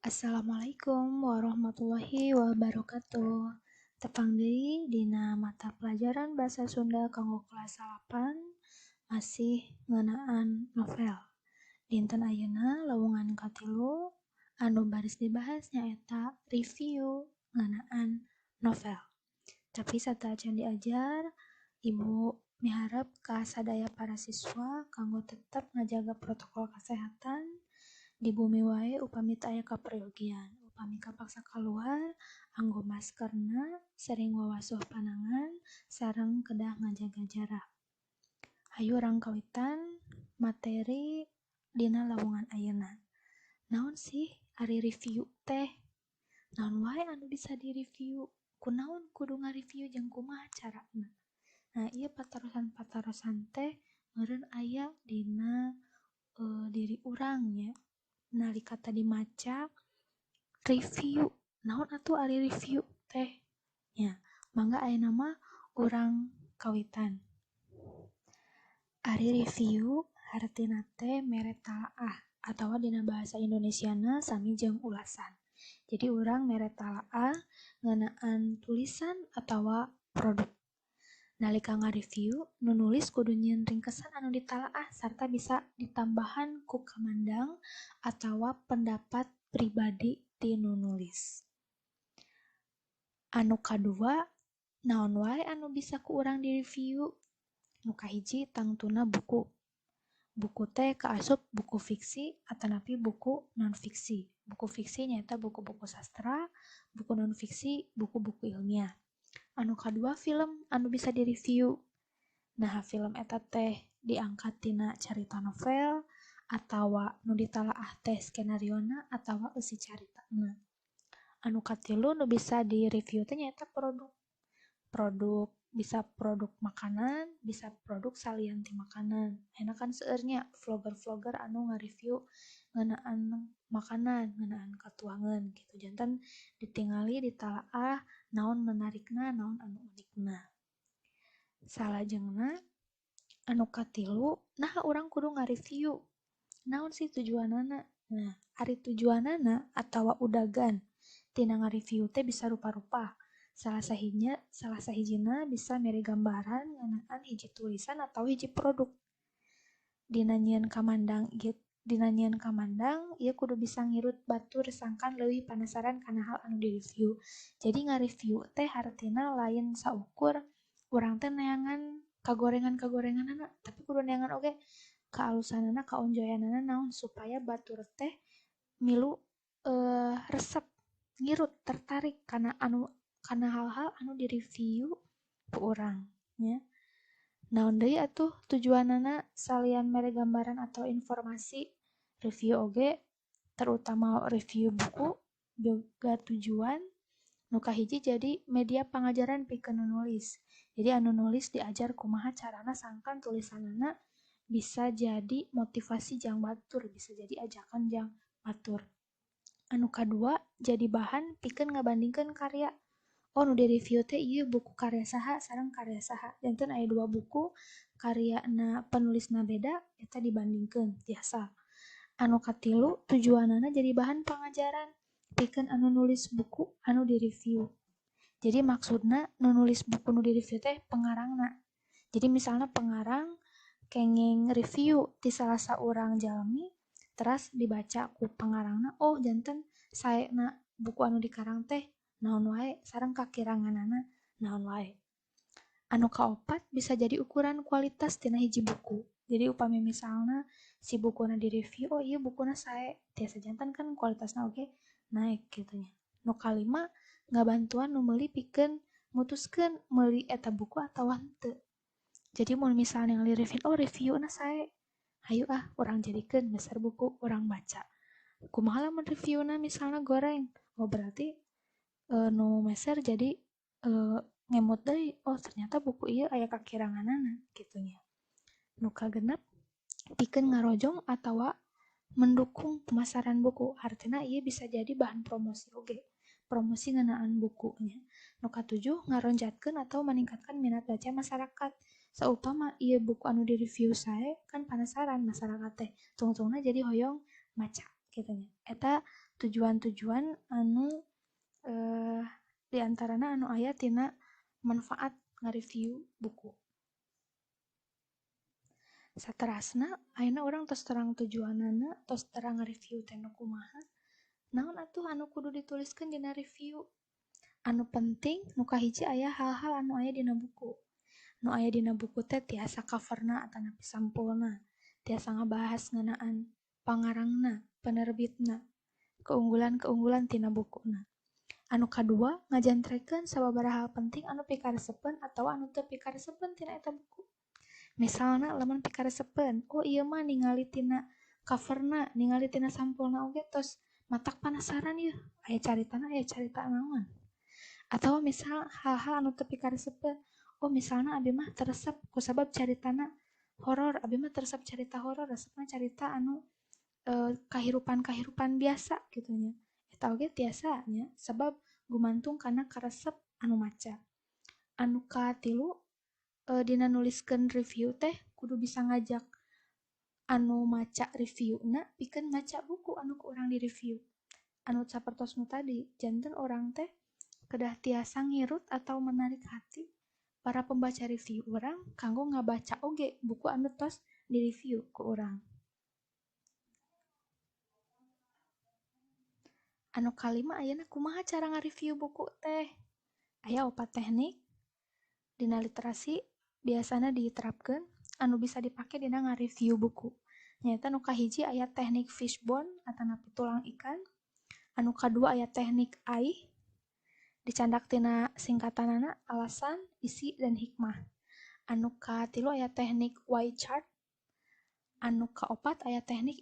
Assalamualaikum warahmatullahi wabarakatuh. Tepang deui dina mata pelajaran Bahasa Sunda kanggo kelas 8 masih ngeunaan novel. Dinten ayeuna lowongan katilu anu baris dibahas nyaeta review ngeunaan novel. Tapi sateuacan diajar, Ibu miharep ka sadaya para siswa kanggo tetep ngajaga protokol kesehatan di bumi wae upami teu aya kaperyogian. Upami kapaksa kaluar, anggo maskerna, sering wawasuh panangan, sareng kedah ngajaga jarak. Hayu urang kawitan materi dina lowongan ayeuna. Naon sih ari review teh? Naon wae anu bisa direview? Kunaon kudu ngareview jeung kumaha carana? Nah, ieu patarosan-patarosan teh meureun aya dina diri urang nya. Nalika tadi maca review, naon atuh ari review teh? Nya, mangga ayeuna mah urang kawitan. Ari review hartina teh mere talaah atawa dina bahasa Indonesiana sami jeung ulasan. Jadi urang mere talaah ngeunaan tulisan atawa produk. Nalika ngareview, nu nulis kudu nyieun ringkesan anu ditalaah sarta bisa ditambahan ku kamandang atawa pendapat pribadi ti nu nulis. Anu kadua, naon wae anu bisa ku urang direview? Nu kahiji tangtuna buku. Buku teh kaasup buku fiksi atanapi buku non fiksi. Buku fiksi nyaeta buku-buku sastra, buku non fiksi buku-buku ilmiah. Anu kadua film anu bisa direview. Nah, film eta teh diangkat tina carita novel atawa nu ditalaah teh skenariona atawa eusi caritana. Anu katilu nu bisa direview teh nyaeta produk. Produk bisa produk makanan, bisa produk salian ti makanan. Enak kan seueur nya vlogger-vlogger anu ngareview ngeunaan makanan, ngeunaan katuangan gitu. Janten ditingali ditalaah naon menarikna, naon anu unikna. Salajengna anu katilu, naha urang kudu ngareview. Naon sih tujuanana? Nah, ari tujuanana atawa udagan tina ngareview teh bisa rupa-rupa. Salah sahijina bisa mere gambaran ngeunaan hiji tulisan atau hiji produk. Dina nyieun kamandang ieu kudu bisa ngirut batur sangkan leuwih panasaran kana hal anu direview. Jadi ngareview teh hartina lain saukur urang teh neangan kagorengan-kagorenganana, tapi kudu neangan oge kaalusanana, kaonjoyanana naon supaya batur teh milu resep ngirut tertarik kana hal-hal anu direview ku urang nya. Naon deui atuh tujuanana salian mere gambaran atau informasi, review oge terutama review buku boga tujuan nu kahiji jadi media pangajaran pikeun nu nulis. Jadi anu nulis diajar kumaha carana sangkan tulisanana bisa jadi motivasi jang batur, bisa jadi ajakan jang batur. Anu kadua jadi bahan pikeun ngabandingkeun karya. Oh, nu direview teh ieu buku karya saha sareng karya saha. Janten aya dua buku karyana penulisna beda eta dibandingkeun tiasa. Anu katilu tujuanana jadi bahan pangajaran pikeun anu nulis buku anu direview. Jadi maksudna nu nulis buku nu direview teh pengarangna. Jadi misalna pengarang kenging review ti salah saurang jalmi teras dibaca ku pengarangna, oh janten saena buku anu dikarang teh naon wae sareng kakiranganana naon wae. Anu kaopat bisa jadi ukuran kualitas tina hiji buku. Jadi upami misalna si bukuna direview, oh iya bukuna sae, tiasa janten kan kualitasna oge naik gitu nya. Nu kalima ngabantuan nu meuli pikeun mutuskeun meuli eta buku atawa henteu. Jadi mun misalna ngali review, oh reviewna sae, hayu ah urang jadikeun meser buku urang baca. Kumaha lamun reviewna misalna goreng, oh berarti nu meser jadi ngemut deui, oh ternyata buku ieu aya kakiranganana kitu nya. Nu kagenep pikeun ngarojong atawa mendukung pemasaran buku, artina ieu bisa jadi bahan promosi oge, promosi ngeunaan bukunya. Nu katujuh ngaronjatkeun atau meningkatkan minat baca masyarakat. Saupama ieu buku anu direview sae kan panasaran masyarakat teh, tungtungna jadi hoyong maca kitu nya. Eta Tujuan-tujuan anu diantarana anu aya tina manfaat ngareview buku. Saterasna ayeuna urang tos terang tujuanana, tos terang ngareview teh nu kumaha. Naon atuh anu kudu dituliskeun dina review? Anu penting nu kahiji aya hal-hal anu aya dina buku. Nu aya dina buku teh tiasa coverna atanapi sampulna, tiasa ngabahas ngeunaan pangarangna, penerbitna, keunggulan-keunggulan tina bukuna. Anu kadua ngajantrekeun sababaraha hal penting anu pikaresepeun atawa anu teu pikaresepeun tina eta buku. Misalna lamun pikaresepeun, oh ieu mah ningali tina coverna, ningali tina sampulna oge tos matak panasaran yeuh, aya caritana, aya carita naon. Atawa misal hal-hal anu teu pikaresepeun, oh misalna abi mah teu resep kusabab caritana horor, abi mah teu resep carita horor, resepna carita anu kahirupan-kahirupan biasa kitu nya. Eta oge tiasa nya, sabab gumantung kana karesep anu maca. Anu katilu dina nuliskeun review teh kudu bisa ngajak anu maca reviewna pikeun maca buku anu ku urang di-review. Anu sapertos nu tadi, janten urang teh kedah tiasa ngirut atau menarik hati para pembaca review urang kanggo ngabaca oge buku anu tos di-review ku urang. Anu kalima ayeuna kumaha cara ngareview buku teh? Aya opat teknik dina literasi biasana diterapkeun anu bisa dipake dina ngareview buku. Nyaeta nu kahiji aya teknik fishbone atanapi tulang ikan, anu kadua aya teknik AI dicandak tina singkatanana alasan, isi, dan hikmah. Anu katilu aya teknik Y chart, anu kaopat aya teknik